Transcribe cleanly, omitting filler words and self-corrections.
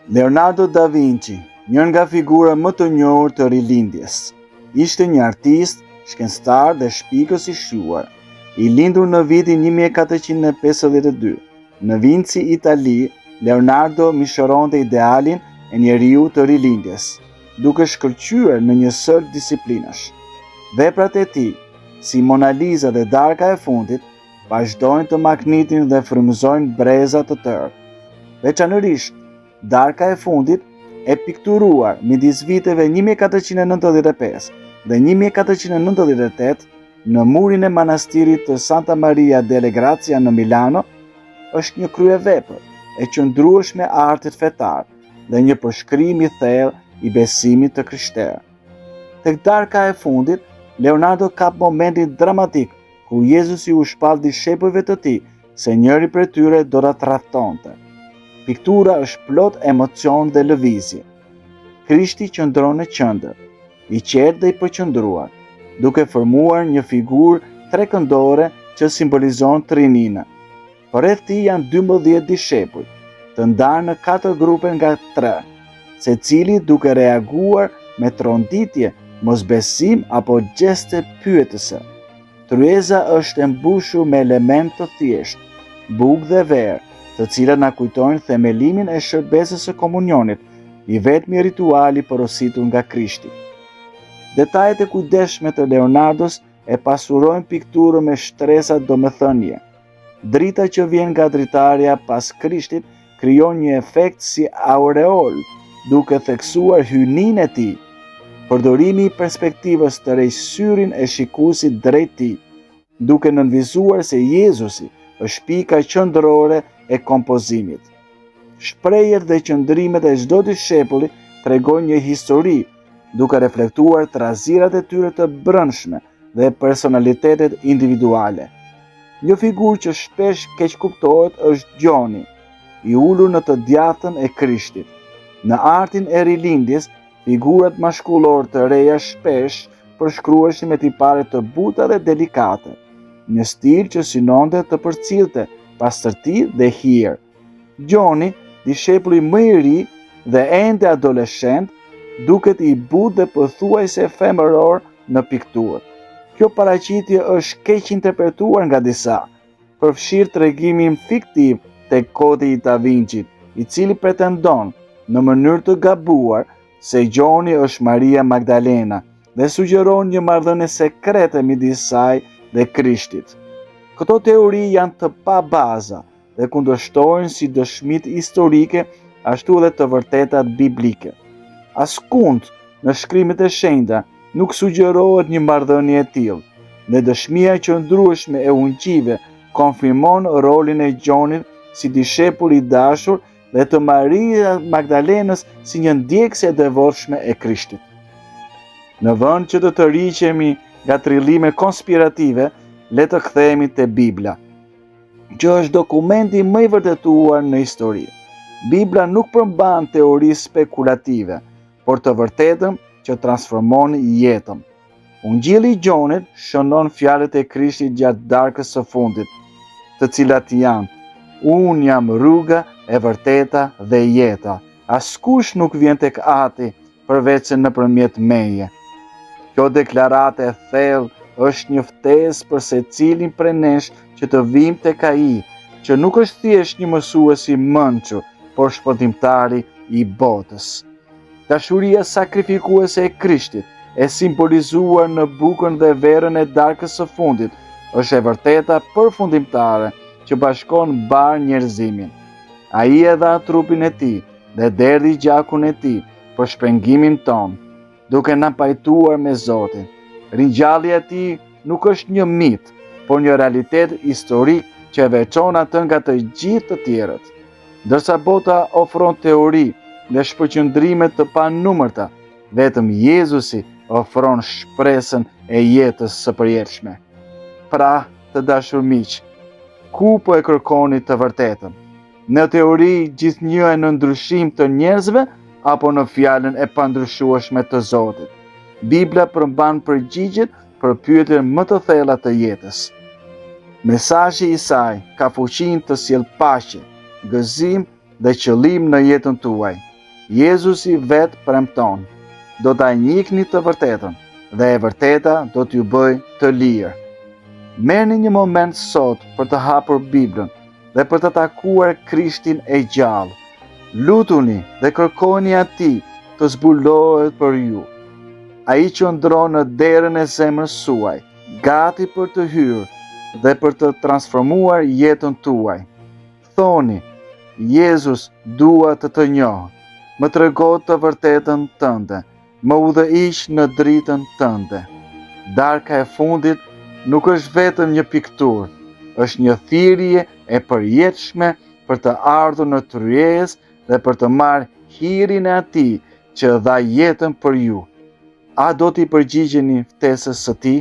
Leonardo da Vinci, një nga figurat më të njohur të Rilindjes, ishte një artist, shkencëtar dhe shpikës i shquar. I lindur në vitin 1452, në Vinci, Itali, Leonardo mishëronte idealin e njeriut të Rilindjes, duke shkëlqyer në një sërë disiplinash. Veprat e tij, si Mona Lisa dhe Darka e Fundit, vazhdojnë të mahnitin dhe frymëzojnë breza të tërë. Veçanërisht, Darka e Fundit, e pikturuar midis viteve 1495 dhe 1498 në murin e manastirit të Santa Maria delle Grazie në Milano, është një kryevepër e qëndrueshme e artit fetar dhe një përshkrim i thellë i besimit të krishterë. Tek Darka e Fundit, Leonardo kap momentin dramatik kur Jezusi u shpall dishepujve të tij se njëri prej tyre do ta tradhtonte. Piktura është plot emocion dhe lëvizje. Krishti qëndron në qendër, i qetë dhe i përqendruar, duke formuar një figurë trekëndore që simbolizon trininë. Përreth tij janë 12 dishepuj, të ndarë në katër grupe nga tre, secili duke reaguar me tronditje, mosbesim apo gjeste pyetëse. Tryeza është e mbushur me elementë të thjeshtë, bukë dhe verë, të cilat na kujtojnë themelimin e shërbesës së komunionit, i vetmi ritual i porositur nga Krishti. Detajet e kujdesshme të Leonardos e pasurojnë pikturën me shtresa domethënie. Drita që vjen nga dritarja pas Krishtit krijon një efekt si aureolë, duke theksuar hyjninë e tij. Përdorimi i perspektivës tërheq syrin e shikuesit drejt tij, duke nënvizuar se Jezusi është pika qendrore e kompozimit. Shprehjet dhe qëndrimet e çdo dishepulli tregojnë një histori, duke reflektuar trazirat e tyre të brendshme dhe personalitetet individuale. Një figurë që shpesh keqkuptohet është Gjoni, i ulur në të djathtën e Krishtit. Në artin e rilindjes, figurat mashkullore të reja shpesh përshkruheshin me tipare të buta dhe delikate, një stil që synonte të përcillte pastërti dhe hir. Gjoni, dishepulli më i ri dhe ende adoleshent, duket i butë dhe pothuajse femëror në pikturë. Kjo paraqitje është keqinterpretuar nga disa, përfshirë tregimin fiktiv tek Kodi i Da Vinçit, i cili pretendon në mënyrë të gabuar se Gjoni është Maria Magdalena dhe sugjeron një marrëdhënie sekrete midis saj dhe Krishtit. Këto teori janë të pabaza dhe kundërshtojnë si dëshmitë historike ashtu edhe të vërtetat biblike. Askund në shkrimet e shenjta nuk sugjerohet një marrëdhënie e tillë, dhe dëshmia e qëndrueshme e ungjijve konfirmon rolin e Gjonit si dishepull i dashur dhe të Maria Magdalenës si një ndjekëse e devotshme e Krishtit. Në vend që të tërhiqemi nga trillime konspirative, le të kthehemi te Bibla, që është dokumenti më i vërtetuar në histori. Bibla nuk përmban teori spekulative, por të vërtetën që transformon jetën. Ungjilli i Gjonit shënon fjalët e Krishtit gjatë darkës së fundit, të cilat janë: Unë jam rruga, e vërteta dhe jeta. Askush nuk vjen tek Ati përveçse nëpërmjet meje. Kjo deklaratë e thellë është një ftesë për secilin prej nesh që të vijmë tek Ai, që nuk është thjesht një mësues i mençur, por shpëtimtari i botës. Dashuria sakrifikuese e Krishtit, e simbolizuar në bukën dhe verën e darkës së fundit, është e vërteta përfundimtare që bashkon mbarë njerëzimin. Ai e dha trupin e tij dhe derdhi gjakun e tij për shpengimin tonë, duke na pajtuar me Zotin. Ringjallja e tij nuk është një mit, por një realitet historik që e veçon atë nga të gjithë të tjerët. Ndërsa bota ofron teori dhe shpërqendrime të panumërta, vetëm Jezusi ofron shpresën e jetës së përjetshme. Pra, të dashur miq, ku po e kërkoni të vërtetën? Në teori gjithnjë e në ndryshim të njerëzve apo në fjalën e pandryshueshme të Zotit? Bibla përmban përgjigjet për pyetjet më të thella të jetës. Mesazhi i saj ka fuqinë të sjellë paqe, gëzim dhe qëllim në jetën tuaj. Jezusi vetë premton, do ta njihni të vërtetën dhe e vërteta do t'ju bëjë të lirë. Merrni një moment sot për të hapur Biblën dhe për të takuar Krishtin e gjallë. Lutuni dhe kërkoni atij të zbulohet për ju. Ai qëndron në derën e zemrës suaj, gati për të hyrë dhe për të transformuar jetën tuaj. Thoni, Jezus, dua të të njoh, më trego të vërtetën tënde, më udhëhiq në dritën tënde. Darka e fundit nuk është vetëm një pikturë, është një thirrje e përjetshme për të ardhur në tryezë dhe për të marrë hirin e atij që dha jetën për ju. A do t'i përgjigjeni ftesës së tij?